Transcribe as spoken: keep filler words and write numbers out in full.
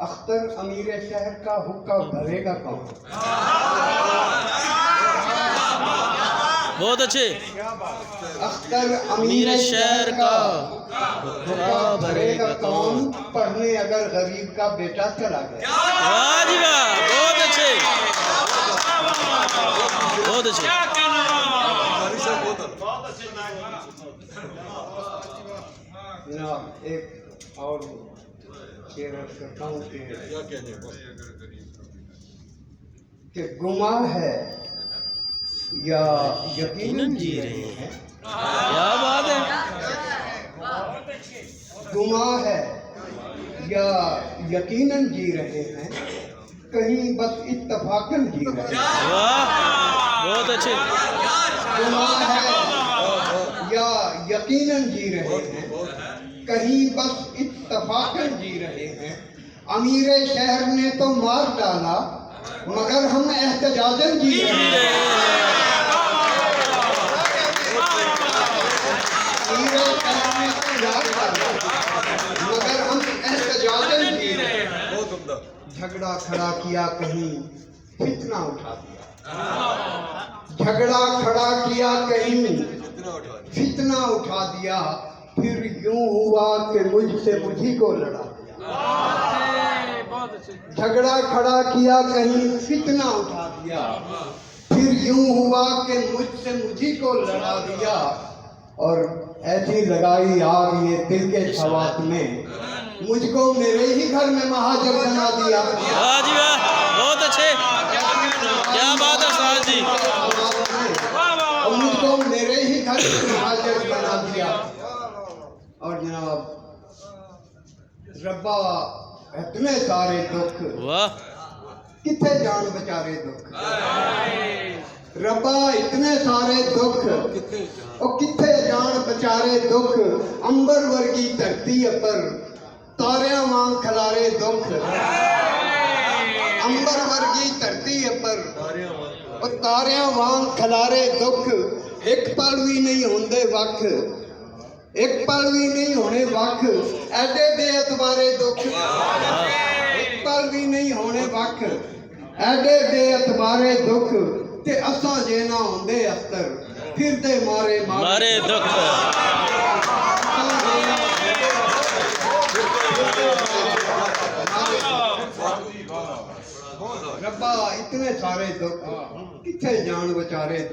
अख्तर अमीर शहर का हुक्का भरेगा कौन? बहुत अच्छे। अख्तर अमीर शहर का हुक्का भरेगा कौन? पढ़ने अगर गरीब का बेटा चला गया। वाह जी वाह, बहुत अच्छे, बहुत अच्छे। जनाब, एक और शेर अर्ज करता हूँ कि, क्या कहने हैं? कि गुमा है या यकीनन जी रहे हैं। क्या बात है। गुमा है या यकीनन जी रहे हैं, कहीं बस इत्तफाकन जी रहे हैं। वाह, बहुत अच्छे। गुमा है या यकीनन जी रहे हैं, कहीं बस इत्तफाकन जी रहे हैं। अमीर शहर ने तो मार डाला, मगर हम एहतजाजन जी रहे हैं। अमीर शहर ने तो मार डाला, मगर हम एहतजाजन जी रहे हैं। बहुत उम्दा। झगड़ा खड़ा किया कहीं, फितना उठा दिया। झगड़ा खड़ा किया कहीं, फितना उठा दिया। फिर यूं हुआ कि मुझसे मुझी को लड़ा दिया। झगड़ा खड़ा किया कहीं, फितना उठा दिया। फिर यूं हुआ कि मुझसे मुझी को लड़ा दिया। और ऐसी लगाई आग ये दिल के सवात में, मुझको मेरे ही घर में महाजन बना दिया। वाह जी वाह, बहुत अच्छे। क्या बात है उस्ताद जी। और मुझको मेरे ही घर में महाजन बना दिया। और जनाब, रब्बा, इतने सारे दुख, वाह। किथे जान बेचारे दुख। रब्बा, इतने सारे दुख, ओ किथे जान बेचारे दुख। अंबर वर्गी धरती पर तारियां वांग खलारे दुख। अंबर वर्गी धरती पर, ओ तारियां वांग खलारे दुख। एक पल भी नहीं होंदे वख, एक पल भी नहीं होने वख, ऐडे बेअतबारे दुख। एक पल भी नहीं होने वख, ऐडे बेअतबारे दुख। ते असां जे ना होंदे अख्तर, फिरदे मारे मारे मारे दुख। असां जे ना होंदे अख्तर, फिरदे मारे मारे दुख। रब्बा, इतने सारे दुख, किथे जान बेचारे दुख।